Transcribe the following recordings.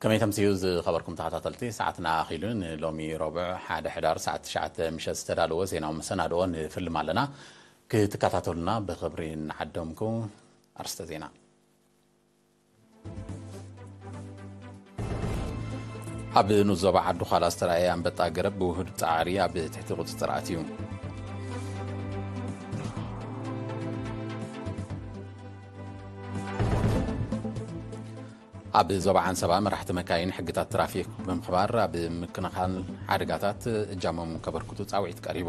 ከመይ ተምስዩ ዝኸበርኩም ተኸታተልቲ፣ ሰዓትና ኣኺሉ ንሎሚ ረቡዕ ሓደ ሕዳር ሰዓት ትሽዓተ ምሸት ዝተዳለወ ዜናዊ መሰናድኦ ንፍልም ኣለና። ክትከታተሉና ብኽብሪ ንዓደምኩ። ኣርስተ ዜና። ኣብ ንኡስ ዞባ ዓዲ ዃላ ዝተራእየ ኣንበጣ ገረብ ብውሁድ ጻዕሪ ኣብ ትሕቲ ቁጽጽር ኣትዩ። ኣብ ዞባ ዓንሰባ መራሕቲ መካይን ሕግታት ትራፊክ ብምኽባር ኣብ ምክንኻን ሓደጋታት እጃሞም ከበርክቱ ጻውዒት ቀሪቡ።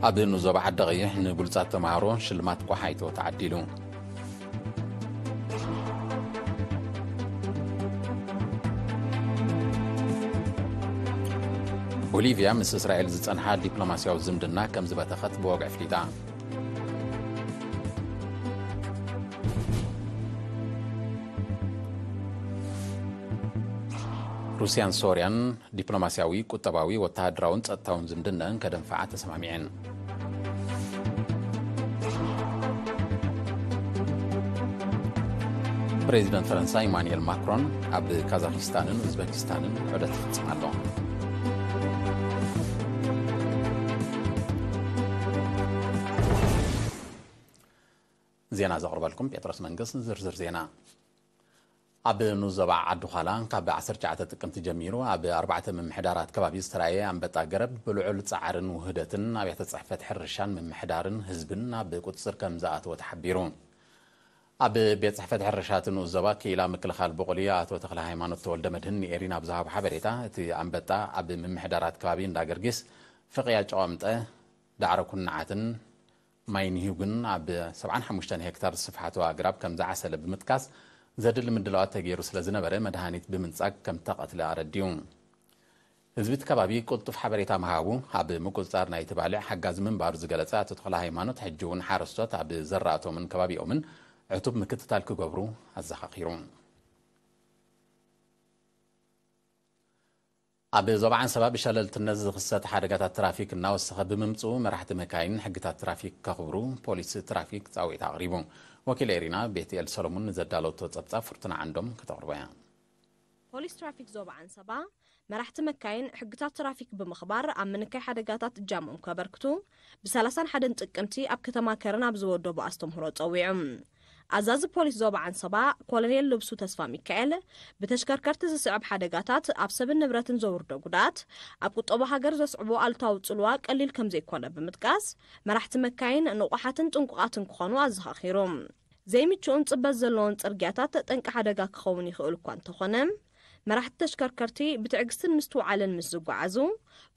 ኣብ ንኡስ ዞባ ዓዲ ቐይሕ ንብሉጻት ተምሃሮ ሽልማት ቆሓይቶ ተዓዲሉ። ቦሊቪያ ምስ እስራኤል ዝጸንሓ ዲፕሎማስያዊ ዝምድና ከም ዝበተኸት ብወግዒ ኣፍሊጣ። ሩስያን ሶርያን ዲፕሎማስያዊ፣ ቁጠባዊ፣ ወተሃደራውን ጸጥታውን ዝምድነን ከደንፍዓ ተሰማሚዐን። ፕሬዚደንት ፈረንሳ ኢማኑኤል ማክሮን ኣብ ካዛኪስታንን ኡዝበኪስታንን ዑደት ይፍጽም ኣሎ። ዜና ዘቕርበልኩም ጴጥሮስ መንግስት። ዝርዝር ዜና። ኣብ ንኡስ ዞባ ዓዲ ዃላ ካብ ዓሰርተ ትሽዓተ ጥቅምቲ ጀሚሩ ኣብ ኣርባዕተ ምምሕዳራት ከባቢ ዝተራእየ ኣንበጣ ገረብ ብልዑል ጻዕርን ውህደትን ኣብያተ ጽሕፈት ሕርሻን ምምሕዳርን ህዝብን ኣብ ቁጽጽር ከም ዝኣተወ ተሓቢሩ። ኣብ ቤት ጽሕፈት ሕርሻ እቲ ንኡስ ዞባ ክኢላ ምክልኻል ብቑሊ ኣቶ ተኽለ ሃይማኖት ተወልደ መድህን ንኤሪና ብዝሃቦ ሓበሬታ፣ እቲ ኣንበጣ ኣብ ምምሕዳራት ከባቢ እንዳ ገርጊስ፣ ፍቕያ ጨዋምጠ፣ ዳዕሮ ኩናዓትን ማይ ንሂው ግን ኣብ ሰብዓን ሓሙሽተን ሄክታር ዝስፍሓቱ ኣግራብ ከም ዝዓሰለ ብምጥቃስ፣ ዘድሊ ምድላዋት ተገይሩ ስለ ዝነበረ መድሃኒት ብምንጻግ ከም ተቐትለ ኣረዲኡ። ህዝቢ እቲ ከባቢ ቅልጡፍ ሓበሬታ ምሃቡ ኣብ ምቁጽጻር ናይቲ ባልዕ ሓጋዚ ምንባሩ ዝገለጸ ኣቶ ተኽለ ሃይማኖት፣ ሕጂ እውን ሓረስቶት ኣብ ዘራእቶምን ከባቢኦምን ዕቱብ ምክትታል ክገብሩ ኣዘኻኺሩ። ኣብ ዞባ ዓንሰባ ብሸለልትነት ዝኽሰት ሓደጋታት ትራፊክ እናወሰኸ ብምምጽኡ፣ መራሕቲ መካይን ሕግታት ትራፊክ ከኽብሩ ፖሊስ ትራፊክ ጻውዒት ኣቕሪቡ። ወኪል ኤሪና ቤትኤል ሰሎሙን ንዘዳለወቶ ጸብጻብ ፍርቱና ዓንዶም ከተቕርቦ እያ። ፖሊስ ትራፊክ ዞባ ዓንሰባ መራሕቲ መካይን ሕግታት ትራፊክ ብምኽባር ኣብ ምንካይ ሓደጋታት እጃሞም ከበርክቱ ብ ሰላሳን ሓደን ጥቅምቲ ኣብ ከተማ ከረን ኣብ ዝወደቦ ኣስተምህሮ ጸዊዑ። ኣዛዚ ፖሊስ ዞባ ዓንሰባ ኮሎኔል ልብሱ ተስፋ ሚካኤል፣ ብተሽከርከርቲ ዝስዕብ ሓደጋታት ኣብ ሰብን ንብረትን ዘውርዶ ጉድኣት ኣብ ቁጠባ ሃገር ዘስዕቦ ኣሉታዊ ጽልዋ ቀሊል ከም ዘይኮነ ብምጥቃስ፣ መራሕቲ መካይን ንቑሓትን ጥንቁቓትን ክኾኑ ኣዘኻኺሩ። ዘይምቹእን ጽበት ዘለዎን ጽርግያታት ጠንቂ ሓደጋ ክኸውን ይኽእል እኳ እንተኾነ፣ መራሕቲ ተሽከርከርቲ ብትዕግስትን ምስትውዓልን ምስ ዝጓዓዙ፣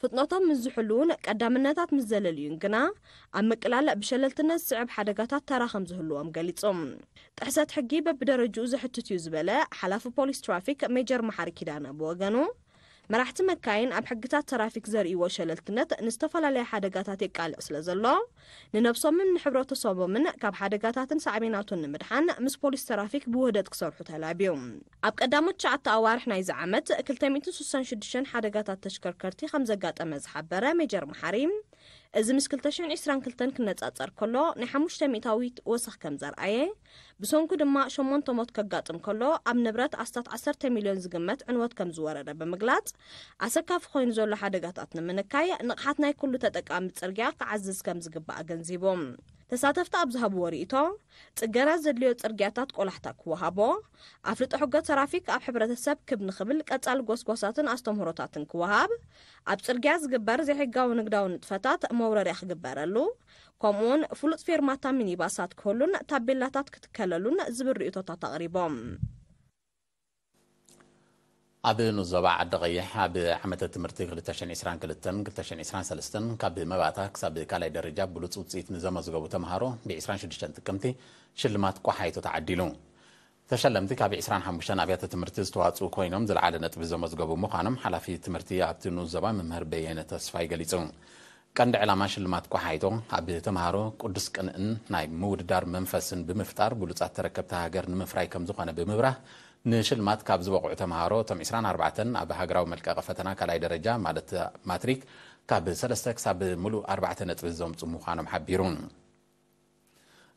ፍጥነቶም ምስ ዝሕልዉን ቀዳምነታት ምስ ዘለልዩን ግና፣ ኣብ ምቅላል ብሸለልትነት ዝስዕብ ሓደጋታት ተራ ከም ዝህልዎም ገሊጾም። ጥሕሰት ሕጊ በብደረጅኡ ዘሕትት እዩ ዝበለ ሓላፊ ፖሊስ ትራፊክ ሜጀር መሓሪ ኪዳነ ብወገኑ፣ መራሕቲ መካይን ኣብ ሕግታት ትራፊክ ዘርእይዎ ሸለልትነት ንዝተፈላለየ ሓደጋታት የቃልዕ ስለ ዘሎ፣ ንነብሶምን ንሕብረተሰቦምን ካብ ሓደጋታትን ሳዕቤናቱን ንምድሓን ምስ ፖሊስ ትራፊክ ብውህደት ክሰርሑ ተላብዩ። ኣብ ቀዳሞት ትሽዓተ ኣዋርሕ ናይዚ ዓመት ክልተ ሚእትን ስሳን ሽዱሽተን ሓደጋታት ተሽከርከርቲ ከም ዘጋጠመ ዝሓበረ ሜጀር መሓሪ፣ እዚ ምስ ክልተ ሽሕን ዕስራን ክልተን ክነጻጸር ከሎ ናይ ሓሙሽተ ሚእታዊት ወሰኽ ከም ዘርኣየ፣ ብሰንኩ ድማ ሸሞንተ ሞት ከጋጥም ከሎ፣ ኣብ ንብረት ኣስታት ዓሰርተ ሚልዮን ዝግመት ዕንወት ከም ዝወረደ ብምግላጽ፣ ኣሰካፊ ኮይኑ ዘሎ ሓደጋታት ንምንካይ ንቕሓት ናይ ኩሉ ተጠቃሚ ጽርግያ ክዓዝዝ ከም ዝግባእ ኣገንዚቡ። ተሳተፍቲ ኣብ ዝሃብዎ ርእይቶ፣ ጽገና ዘድልዮ ጽርግያታት ቆላሕታ ክወሃቦ፣ ኣፍልጦ ሕጎ ትራፊክ ኣብ ሕብረተሰብ ክብ ንኽብል ቀጻሊ ጎስጓሳትን ኣስተምህሮታትን ክወሃብ፣ ኣብ ጽርግያ ዝግበር ዘይሕጋዊ ንግዳዊ ንጥፈታት መውረርያ ክግበረሉ፣ ከምኡውን ፍሉጥ ፌርማታ ሚኒባሳት ክህሉን ታቤላታት ክትከለሉን ዝብል ርእይቶታት ኣቕሪቦም። ኣብ ንኡስ ዞባ ዓዲ ቐይሕ ኣብ ዓመተ ትምህርቲ ክልተ ሽሕን ዕስራን ክልተን ክልተ ሽሕን ዕስራን ሰለስተን ካብ መባእታ ክሳብ ካልኣይ ደረጃ ብሉጽ ውጽኢት ንዘመዝገቡ ተምሃሮ ብ ዕስራን ሽዱሽተን ጥቅምቲ ሽልማት ቆሓይቶ ተዓዲሉ። ተሸለምቲ ካብ ዕስራን ሓሙሽተን ኣብያተ ትምህርቲ ዝተዋጽኡ ኮይኖም፣ ዝለዓለ ነጥቢ ዘመዝገቡ ምዃኖም ሓላፊ ትምህርቲ ኣብቲ ንኡስ ዞባ መምህር በየነ ተስፋይ ገሊጹ። ቀንዲ ዕላማ ሽልማት ቆሓይቶ ኣብ ተምሃሮ ቅዱስ ቅንእን ናይ ምውድዳር መንፈስን ብምፍጣር ብሉጻት ተረከብቲ ሃገር ንምፍራይ ከም ዝኾነ ብምብራህ፣ ንሽልማት ካብ ዝበቕዑ ተምሃሮ እቶም ዕስራን ኣርባዕተን ኣብ ሃገራዊ መልቀቂ ፈተና ካልኣይ ደረጃ ማለት ማትሪክ ካብ ሰለስተ ክሳብ ምሉእ ኣርባዕተ ነጥቢ ዘምጹ ምዃኖም ሓቢሩ።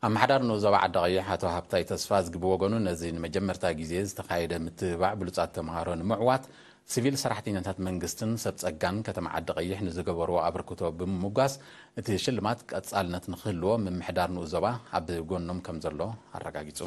ኣመሓዳሪ ንኡስ ዞባ ዓዲ ቀይሕ ኣቶ ሃብታይ ተስፋዝጊ ብወገኑ፣ ነዚ ንመጀመርታ ግዜ ዝተኻየደ ምትብባዕ ብሉጻት ተምሃሮ ንምዕዋት፣ ሲቪል ሰራሕተኛታት መንግስትን ሰብ ጸጋን ከተማ ዓዲ ቀይሕ ንዝገበርዎ ኣበርክቶ ብምምጓስ፣ እቲ ሽልማት ቀጻልነት ንክህልዎ ምምሕዳር ንኡስ ዞባ ኣብ ጎኖም ከም ዘሎ ኣረጋጊጹ።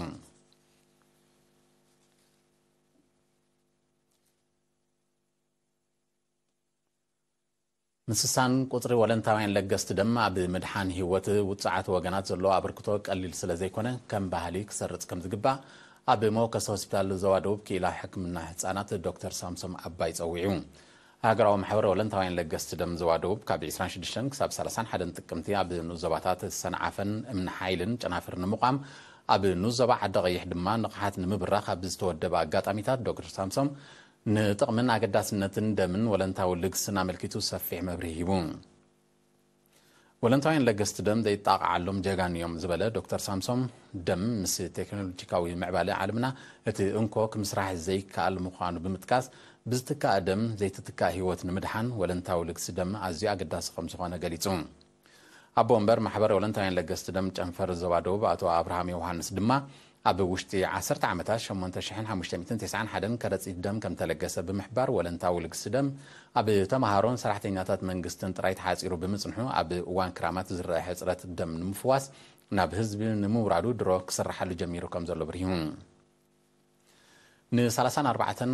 ምስሳን ቁጽሪ ወለንታውያን ለገስቲ ደም ኣብ ምድሓን ህይወት ውጽዓት ወገናት ዘለዎ ኣበርክቶ ቀሊል ስለ ዘይኮነ፣ ከም ባህሊ ክሰርጽ ከም ዝግባእ ኣብ መወከሲ ሆስፒታል ዞባ ደቡብ ክኢላ ሕክምና ህጻናት ዶክተር ሳምሶም ኣባይ ጸዊዑ። ሃገራዊ ማሕበር ወለንታውያን ለገስቲ ደም ዞባ ደቡብ ካብ ዕስራን ሽዱሽተን ክሳብ ሰላሳን ሓደን ጥቅምቲ ኣብ ንኡስ ዞባታት ሰንዓፈን እምኒ ሓይልን ጨናፍር ንምቋም፣ ኣብ ንኡስ ዞባ ዓዲ ቀይሕ ድማ ንቕሓት ንምብራኽ ኣብ ዝተወደበ ኣጋጣሚታት ዶክተር ሳምሶም ንጥቕምን ኣገዳስነትን ደምን ወለንታዊ ልግስን ኣመልኪቱ ሰፊሕ መብርሂ ሂቡ። ወለንታውያን ለገስቲ ደም ዘይጣቕዓሎም ጀጋኑ እዮም ዝበለ ዶክተር ሳምሶም፣ ደም ምስ ቴክኖሎጂካዊ ምዕባለ ዓለምና እቲ እንኮ ክምስራሕ ዘይከኣል ምዃኑ ብምጥቃስ፣ ብዝትካእ ደም ዘይትትካእ ህይወት ንምድሓን ወለንታዊ ልግሲ ደም ኣዝዩ ኣገዳሲ ከም ዝኾነ ገሊጹ። ኣቦ ወንበር ማሕበር ወለንታውያን ለገስቲ ደም ጨንፈር ዞባ ደቡብ ኣቶ ኣብርሃም ዮሃንስ ድማ፣ ኣብ ውሽጢ ዓሰርተ ዓመታት ሸሞንተ ሽሕን ሓሙሽተ ሚእትን ተስዓን ሓደን ከረጺት ደም ከም ተለገሰ ብምሕባር፣ ወለንታዊ ልግሲ ደም ኣብ ተምሃሮን ሰራሕተኛታት መንግስትን ጥራይ ተሓጺሩ ብምጽንሑ፣ ኣብ እዋን ክራማት ዝረአ ሕጽረት ደም ንምፍዋስ ናብ ህዝቢ ንምውራዱ ድሮ ክስርሓሉ ጀሚሩ ከም ዘሎ ብሪሁ። ን ሰላሳን ኣርባዕተን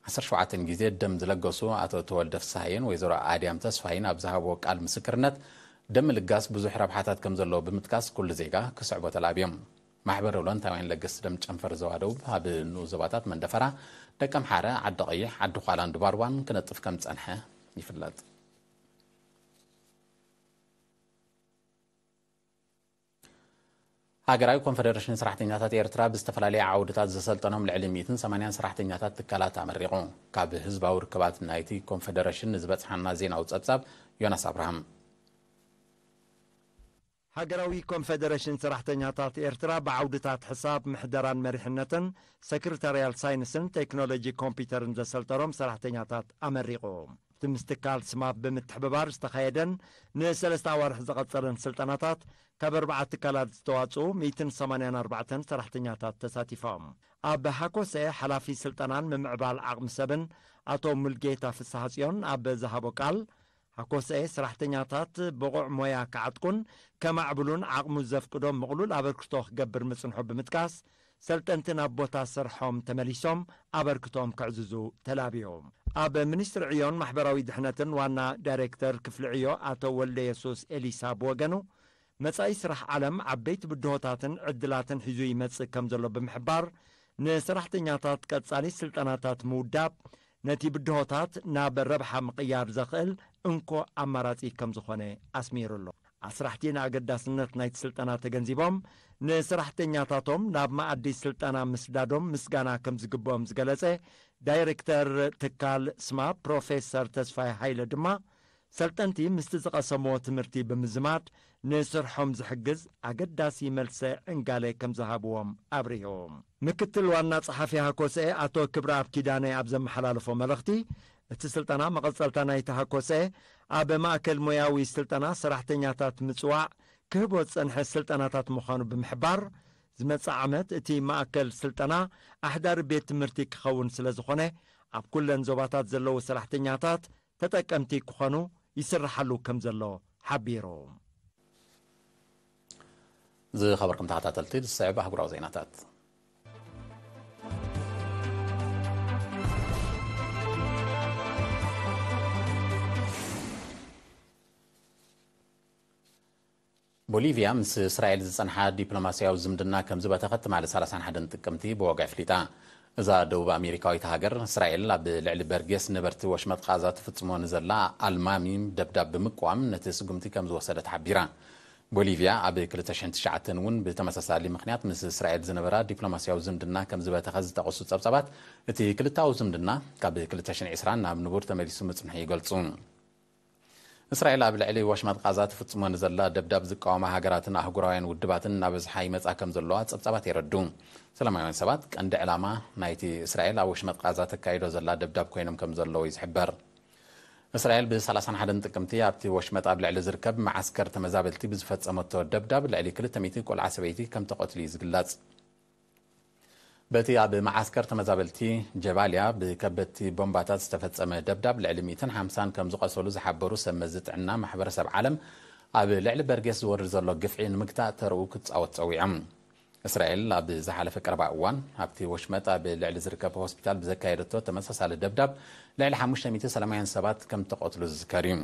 ዓሰርተ ሸውዓተን ግዜ ደም ዝለገሱ ኣቶ ተወልደ ፍስሃየን ወይዘሮ ኣድያም ተስፋይን ኣብ ዝሃብዎ ቃል ምስክርነት፣ ደም ምልጋስ ብዙሕ ረብሓታት ከም ዘለዎ ብምጥቃስ፣ ኩሉ ዜጋ ክስዕቦ ተላብዮም። ማሕበር ወለንታውያን ለገስቲ ደም ጨንፈር ዞባ ደቡብ ኣብ ንኡስ ዞባታት መንደፈራ፣ ደቀምሓረ፣ ዓዲ ቀይሕ፣ ዓዲ ዃላን ድባርዋን ክነጥፍ ከም ዝጸንሐ ይፍለጥ። ሃገራዊ ኮንፈደሬሽን ሰራሕተኛታት ኤርትራ ብዝተፈላለየ ዓውድታት ዘሰልጠኖም ልዕሊ ሚእትን ሰማንያን ሰራሕተኛታት ትካላት ኣመሪቑ። ካብ ህዝባዊ ርክባት ናይቲ ኮንፈደሬሽን ንዝበጽሓና ዜናዊ ጸብጻብ ዮናስ ኣብርሃም። ሃገራዊ ኮንፈደሬሽን ሰራሕተኛታት ኤርትራ ብዓውድታት ሕሳብ፣ ምሕደራን መሪሕነትን፣ ሰክሪታርያል ሳይንስን ቴክኖሎጂ ኮምፒውተርን ዘሰልጠኖም ሰራሕተኛታት ኣመሪቑ። እቲ ምስ ትካል ስማፕ ብምትሕብባር ዝተኻየደን ንሰለስተ ኣዋርሕ ዝቐጸለን ስልጠናታት፣ ካብ ኣርባዕተ ትካላት ዝተዋጽኡ ሚእትን ሰማንያን ኣርባዕተን ሰራሕተኛታት ተሳቲፎም። ኣብ ሃኮሰ ሓላፊ ስልጠናን ምምዕባል ዓቕሚ ሰብን ኣቶ ሙልጌታ ፍስሃጽዮን ኣብ ዝሃቦ ቃል፣ ሃኮሰ ሰራሕተኛታት ብቑዕ ሞያ ክዓጥቁን ከማዕብሉን ዓቕሙ ዘፍቅዶ ምቕሉል ኣበርክቶ ክገብር ምጽንሑ ብምጥቃስ፣ ሰልጠንቲ ናብ ቦታ ስርሖም ተመሊሶም ኣበርክቶም ከዕዝዙ ተላብዩ። ኣብ ሚኒስትሪ ዕዮን ማሕበራዊ ድሕነትን ዋና ዳይሬክተር ክፍሊ ዕዮ ኣቶ ወልደ የሱስ ኤሊሳ ብወገኑ፣ መጻኢ ስራሕ ዓለም ዓበይቲ ብድሆታትን ዕድላትን ሒዙ ይመጽእ ከም ዘሎ ብምሕባር፣ ንሰራሕተኛታት ቀጻሊ ስልጠናታት ምውዳብ፣ ነቲ ብድሆታት ናብ ረብሓ ምቕያር ዘኽእል እንኮ ኣማራጺ ከም ዝኾነ ኣስሚሩ ኣሎ። ኣስራሕቲ ንኣገዳስነት ናይቲ ስልጠና ተገንዚቦም፣ ንሰራሕተኛታቶም ናብ መኣዲ ስልጠና ምስዳዶም ምስጋና ከም ዝግብኦም ዝገለጸ ዳይሬክተር ትካል ስማ ፕሮፌሰር ተስፋይ ሃይለ ድማ፣ ሰልጠንቲ ምስቲ ዝቐሰምዎ ትምህርቲ ብምዝማድ ንስርሖም ዝሕግዝ ኣገዳሲ መልሰ ዕንጋለ ከም ዝሃብዎም ኣብሪሁ። ምክትል ዋና ጸሓፊ ሃኮሰኤ ኣቶ ክብረኣብ ኪዳነ ኣብ ዘመሓላለፎ መልእኽቲ፣ እቲ ስልጠና መቐጸልታ ናይቲ ሃኮሰኤ ኣብ ማእከል ሞያዊ ስልጠና ሰራሕተኛታት ምጽዋዕ ክህቦ ዝጸንሐ ስልጠናታት ምዃኑ ብምሕባር፣ ዝመጽእ ዓመት እቲ ማእከል ስልጠና ኣሕዳሪ ቤት ትምህርቲ ክኸውን ስለ ዝኾነ፣ ኣብ ኩለን ዞባታት ዘለዉ ሰራሕተኛታት ተጠቀምቲ ክኾኑ ይስርሓሉ ከም ዘሎ ሓቢሩ። ዝኸበርኩም ተኸታተልቲ፣ ዝስዕብ ኣህጉራዊ ዜናታት። ቦሊቪያ ምስ እስራኤል ዝጸንሓ ዲፕሎማስያዊ ዝምድና ከም ዝበተኸት ትማሊ ሰላሳን ሓደን ጥቅምቲ ብወግዒ ኣፍሊጣ። እዛ ደቡብ ኣሜሪካዊት ሃገር፣ እስራኤል ኣብ ልዕሊ በርጌስ ነበርቲ ወሽመጥ ቃዛ ትፍጽሞ ንዘላ ኣልማሚ ደብዳብ ብምቅዋም ነቲ ስጉምቲ ከም ዝወሰደት ሓቢራ። ቦሊቪያ ኣብ ክልተ ሽሕን ትሽዓተን እውን ብተመሳሳሊ ምኽንያት ምስ እስራኤል ዝነበራ ዲፕሎማስያዊ ዝምድና ከም ዝበተኸ ዝጠቐሱ ጸብጻባት፣ እቲ ክልታዊ ዝምድና ካብ ክልተ ሽሕን ዕስራን ናብ ንቡር ተመሊሱ ምጽንሑ ይገልጹ። እስራኤል ኣብ ልዕሊ ወሽመጥ ቃዛ ትፍጽሞ ንዘላ ደብዳብ ዝቃወማ ሃገራትን ኣህጉራውያን ውድባትን እናበዝሓ ይመጻ ከም ዘለዋ ጸብጻባት የረዱ። ሰላማውያን ሰባት ቀንዲ ዕላማ ናይቲ እስራኤል ኣብ ወሽመጥ ቃዛ ተካይዶ ዘላ ደብዳብ ኮይኖም ከም ዘለዉ እዩ ዝሕበር። እስራኤል ብ ሰላሳን ሓደን ጥቅምቲ ኣብቲ ወሽመጥ ኣብ ልዕሊ ዝርከብ መዓስከር ተመዛበልቲ ብዝፈጸመቶ ደብዳብ ልዕሊ ክልተ ሚእቲ ቆልዓ ሰበይቲ ከም ተቐትሉ እዩ ዝግለጽ። በቲ ኣብ መዓስከር ተመዛበልቲ ጀባልያ ብከበድቲ ቦምባታት ዝተፈጸመ ደብዳብ ልዕሊ ሚእትን ሓምሳን ከም ዝቐሰሉ ዝሓበሩ ሰብ መዚ ጥዕና ማሕበረሰብ ዓለም ኣብ ልዕሊ በርጌስ ዝወርድ ዘሎ ግፍዒ ንምግታእ ተርኡ ክትጻወት ጸዊዖም። እስራኤል ኣብ ዝሓለፈ ቀረባ እዋን ኣብቲ ወሽመጥ ኣብ ልዕሊ ዝርከብ ሆስፒታል ብዘካየደቶ ተመሳሳሊ ደብዳብ ልዕሊ ሓሙሽተ ሚእቲ ሰላማውያን ሰባት ከም ተቐትሉ ዝዝከር እዩ።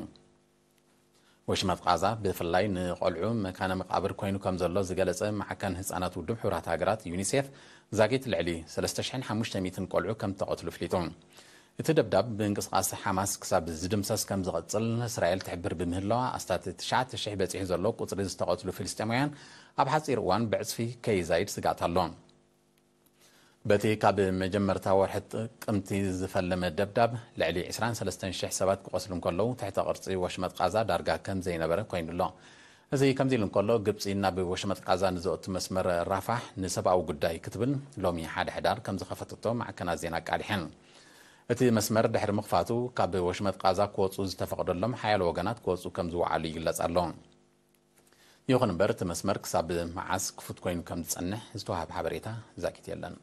ወሽመጥ ቃዛ ብፍላይ ንቆልዑ መካነ መቃብር ኮይኑ ከም ዘሎ ዝገለጸ ማዕከን ህጻናት ውድብ ሕቡራት ሃገራት ዩኒሴፍ ዛጊት ልዕሊ ሰለስተ ሽሕን ሓሙሽተ ሚእትን ቆልዑ ከም ተቐትሉ ፍሊጡ። እቲ ደብዳብ ብእንቅስቃሴ ሓማስ ክሳብ ዝድምሰስ ከም ዝቐጽል እስራኤል ትሕብር ብምህላዋ ኣስታት ትሽዓተ ሽሕ በጺሑ ዘሎ ቁጽሪ ዝተቐትሉ ፍልስጤማውያን ኣብ ሓጺር እዋን ብዕጽፊ ከይዛይድ ስጋት ኣሎ። በቲ ካብ መጀመርታ ወርሒ ጥቅምቲ ዝፈለመ ደብዳብ ልዕሊ ዕስራን ሰለስተን ሽሕ ሰባት ክቆስሉ እንከለዉ ትሕተ ቅርጺ ወሽመጥ ቃዛ ዳርጋ ከም ዘይነበረ ኮይኑ ኣሎ። እዚ ከምዚ ኢሉ እንከሎ ግብጺ ናብ ወሽመጥ ቃዛ ንዘእቱ መስመር ራፋሕ ንሰብኣዊ ጉዳይ ክትብል ሎሚ ሓደ ሕዳር ከም ዝኸፈተቶ ማዕከናት ዜና ኣቃሊሐን። እቲ መስመር ድሕሪ ምኽፋቱ ካብ ወሽመጥ ቃዛ ክወጹ ዝተፈቕደሎም ሓያሎ ወገናት ክወጹ ከም ዝወዓሉ ይግለጽ ኣሎ። ይኹን እምበር እቲ መስመር ክሳብ መዓስ ክፉት ኮይኑ ከም ዝጸንሕ ዝተዋህብ ሓበሬታ ዛጊት የለን።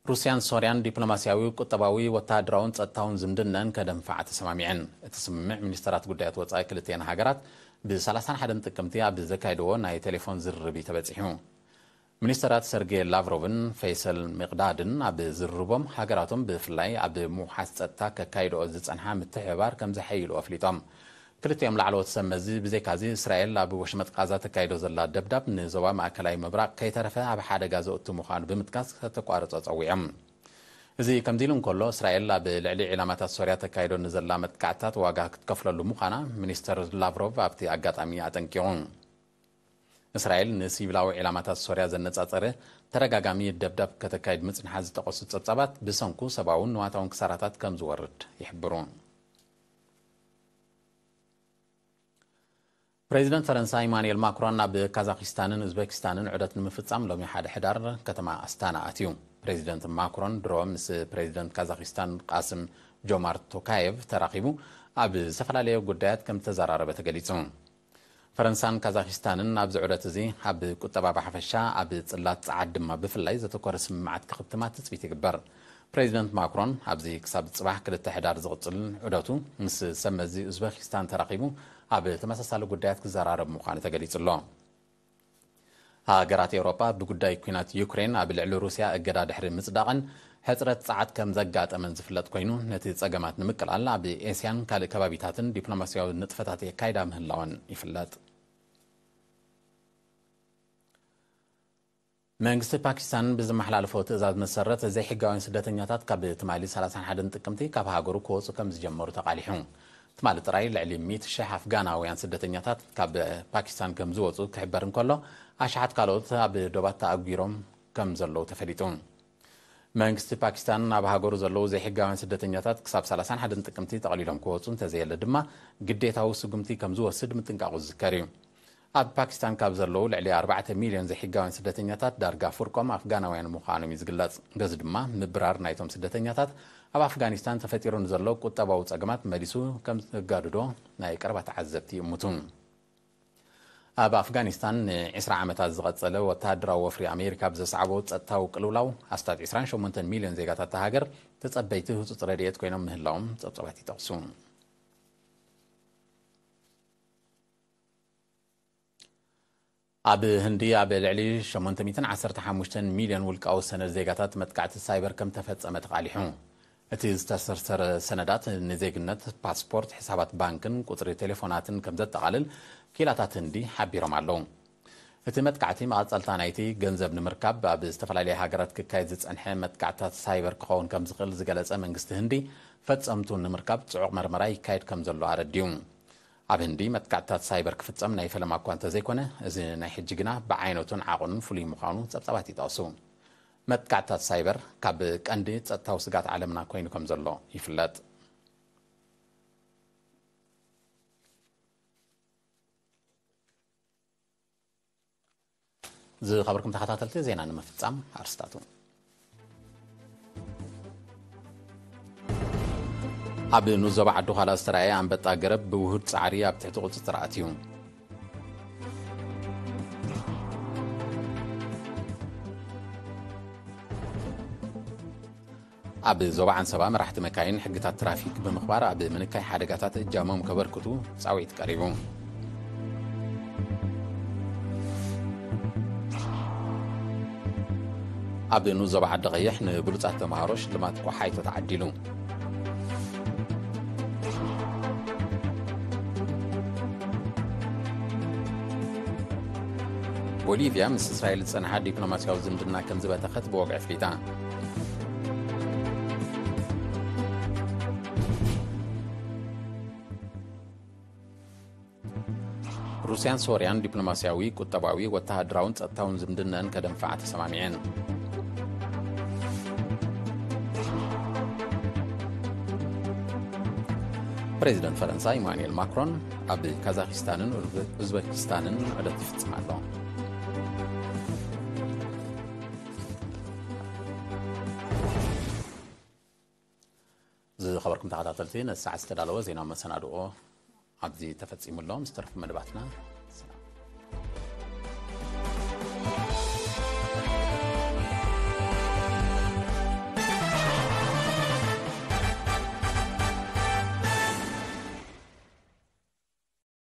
ሩስያን ሶርያን ዲፕሎማስያዊ፣ ቁጠባዊ፣ ወተሃደራውን ጸጥታውን ዝምድነን ከደንፍዓ ተሰማሚዐን። እቲ ስምምዕ ሚኒስተራት ጉዳያት ወጻኢ ክልቲኤን ሃገራት ብ ሰላሳን ሓደን ጥቅምቲ ኣብ ዘካየድዎ ናይ ቴሌፎን ዝርርብ እዩ ተበጺሑ። ሚኒስተራት ሰርጌ ላቭሮቭን ፈይሰል ሚቅዳድን ኣብ ዝርርቦም ሃገራቶም ብፍላይ ኣብ ምውሓስ ጸጥታ ከካይድኦ ዝጸንሓ ምትሕብባር ከም ዘሐይልኦ ኣፍሊጦም። ክልቲኦም ላዕለዎት ሰብ መዚ ብዘይካዚ እስራኤል ኣብ ወሽመጥ ቃዛ ተካይዶ ዘላ ደብዳብ ንዞባ ማእከላይ ምብራቕ ከይተረፈ ኣብ ሓደጋ ዘእቱ ምዃኑ ብምጥቃስ ከተቋርጾ ጸዊዖም። እዚ ከምዚ ኢሉ እንከሎ እስራኤል ኣብ ልዕሊ ዒላማታት ሶርያ ተካይዶ ንዘላ መጥቃዕትታት ዋጋ ክትከፍለሉ ምዃና ሚኒስተር ላቭሮቭ ኣብቲ ኣጋጣሚ ኣጠንቂቑ። እስራኤል ንሲቪላዊ ዒላማታት ሶርያ ዘነጻጸረ ተደጋጋሚ ደብዳብ ከተካይድ ምጽንሓ ዝጠቐሱ ጸብጻባት ብሰንኩ ሰብኣውን ንዋታውን ክሳራታት ከም ዝወርድ ይሕብሩ። ፕሬዚደንት ፈረንሳ ኢማኑኤል ማክሮን ናብ ካዛኪስታንን ኡዝቤኪስታንን ዑደት ንምፍጻም ሎሚ ሓደ ሕዳር ከተማ ኣስታና ኣትዩ። ፕሬዚደንት ማክሮን ድሮ ምስ ፕሬዚደንት ካዛኪስታን ቃስም ጆማርት ቶካየቭ ተራኺቡ ኣብ ዝተፈላለዩ ጉዳያት ከም ዝተዘራረበ ተገሊጹ። ፈረንሳን ካዛኪስታንን ኣብዚ ዑደት እዚ ኣብ ቁጠባ ብሓፈሻ ኣብ ጽላት ጸዓት ድማ ብፍላይ ዘተኮረ ስምምዓት ክኽትማ ትጽቢት ይግበር። ፕሬዚደንት ማክሮን ኣብዚ ክሳብ ጽባሕ ክልተ ሕዳር ዝቕጽል ዑደቱ ምስ ሰብ መዚ ኡዝበኪስታን ተራኺቡ ኣብ ተመሳሳሊ ጉዳያት ክዘራረብ ምዃኑ ተገሊጹ ኣሎ። ሃገራት ኤውሮጳ ብጉዳይ ኲናት ዩክሬን ኣብ ልዕሊ ሩስያ እገዳ ድሕሪ ምጽዳቐን ሕጽረት ጸዓት ከም ዘጋጠመን ዝፍለጥ ኮይኑ ነቲ ጸገማት ንምቅላል ኣብ ኤስያን ካልእ ከባቢታትን ዲፕሎማስያዊ ንጥፈታት የካይዳ ምህላወን ይፍለጥ። መንግስቲ ፓኪስታን ብዝመሓላለፎ ትእዛዝ መሰረት ዘይሕጋውያን ስደተኛታት ካብ ትማሊ ሰላሳን ሓደን ጥቅምቲ ካብ ሃገሩ ክወፁ ከም ዝጀመሩ ተቓሊሑ። ትማሊ ጥራይ ልዕሊ ሚእቲ ሽሕ ኣፍጋናውያን ስደተኛታት ካብ ፓኪስታን ከም ዝወፁ ክሕበር እንከሎ ኣሽሓት ካልኦት ኣብ ዶባት ተኣጒሮም ከም ዘለዉ ተፈሊጡ። መንግስቲ ፓኪስታን ኣብ ሃገሩ ዘለዉ ዘይሕጋውያን ስደተኛታት ክሳብ ሰላሳን ሓደን ጥቅምቲ ጠቕሊሎም ክወፁ እንተዘየለ ድማ ግዴታዊ ስጉምቲ ከም ዝወስድ ምጥንቃቑ ዝዝከር እዩ። ኣብ ፓኪስታን ካብ ዘለዉ ልዕሊ ኣርባዕተ ሚልዮን ዘይሕጋውያን ስደተኛታት ዳርጋ ፍርቆም ኣፍጋናውያን ምዃኖም እዩ ዝግለጽ። በዚ ድማ ምብራር ናይቶም ስደተኛታት ኣብ ኣፍጋኒስታን ተፈጢሩ ንዘሎ ቁጠባዊ ጸገማት መሊሱ ከም ዘጋድዶ ናይ ቀረባ ተዓዘብቲ ይእምቱ። ኣብ ኣፍጋኒስታን ንዒስራ ዓመታት ዝቐጸለ ወተሃደራዊ ወፍሪ ኣሜሪካ ብዘስዓቦ ጸጥታዊ ቅልውላው ኣስታት ዒስራን ሸሞንተን ሚልዮን ዜጋታት እታ ሃገር ተጸበይቲ ህጹጽ ረድኤት ኮይኖም ምህላዎም ጸብጻባት ይጠቕሱ። ኣብ ህንዲ ኣብ ልዕሊ ሸሞንተ ሚእትን ዓሰርተ ሓሙሽተን ሚልዮን ውልቃዊ ሰነድ ዜጋታት መጥቃዕቲ ሳይበር ከም ተፈጸመ ተቓሊሑ። እቲ ዝተሰርሰረ ሰነዳት ንዜግነት፣ ፓስፖርት፣ ሕሳባት ባንክን ቁጽሪ ቴሌፎናትን ከም ዘጠቓልል ክኢላታት ህንዲ ሓቢሮም ኣለዉ። እቲ መጥቃዕቲ መቐጸልታ ናይቲ ገንዘብ ንምርካብ ኣብ ዝተፈላለያ ሃገራት ክካየድ ዝጸንሐ መጥቃዕትታት ሳይበር ክኸውን ከም ዝኽእል ዝገለጸ መንግስቲ ህንዲ፣ ፈጸምቱ ንምርካብ ጽዑቕ መርመራ ይካየድ ከም ዘሎ ኣረዲኡ። ኣብ ህንዲ መጥቃዕትታት ሳይበር ክፍጸም ናይ ፈለማ እኳ እንተዘይኮነ፣ እዚ ናይ ሕጂ ግና ብዓይነቱን ዓቐኑን ፍሉይ ምዃኑ ጸብጻባት ይጠቕሱ። መጥቃዕትታት ሳይበር ካብ ቀንዲ ጸጥታዊ ስግኣት ዓለምና ኮይኑ ከም ዘሎ ይፍለጥ። ዝኸበርኩም ተኸታተልቲ፣ ዜና ንምፍጻም ኣርስታቱ። ኣብ ንኡስ ዞባ ዓዲ ዃላ ዝተራእየ ኣንበጣ ገረብ ብውሁድ ጻዕሪ ኣብ ትሕቲ ቁጽጽር ኣትዩ። ኣብ ዞባ ዓንሰባ መራሕቲ መካይን ሕግታት ትራፊክ ብምኽባር ኣብ ምንካይ ሓደጋታት እጃሞም ከበርክቱ ጻውዒት ቀሪቡ። ኣብ ንኡስ ዞባ ዓዲ ቐይሕ ንብሉጻት ተምሃሮ ሽልማት ቆሓይቶ ተዓዲሉ። ቦሊቪያ ምስ እስራኤል ዝጸንሓ ዲፕሎማስያዊ ዝምድና ከም ዝበተኸት ብወግዒ ኣፍሊጣ። ሩስያን ሶርያን ዲፕሎማስያዊ፣ ቁጠባዊ፣ ወተሃደራውን ጸጥታውን ዝምድነን ከደንፍዓ ተሰማሚዐን። ፕሬዚደንት ፈረንሳ ኢማኑኤል ማክሮን ኣብ ካዛኪስታንን ኡዝበኪስታንን ዑደት ይፍጽም ኣሎ። ዝኸበርኩም ተኸታተልቲ፣ ነዚ ሰዓት ዝተዳለወ ዜና መሰናድኦ ኣብዚ ተፈጺሙ ኣሎ። ምስ ተረፉ መደባትና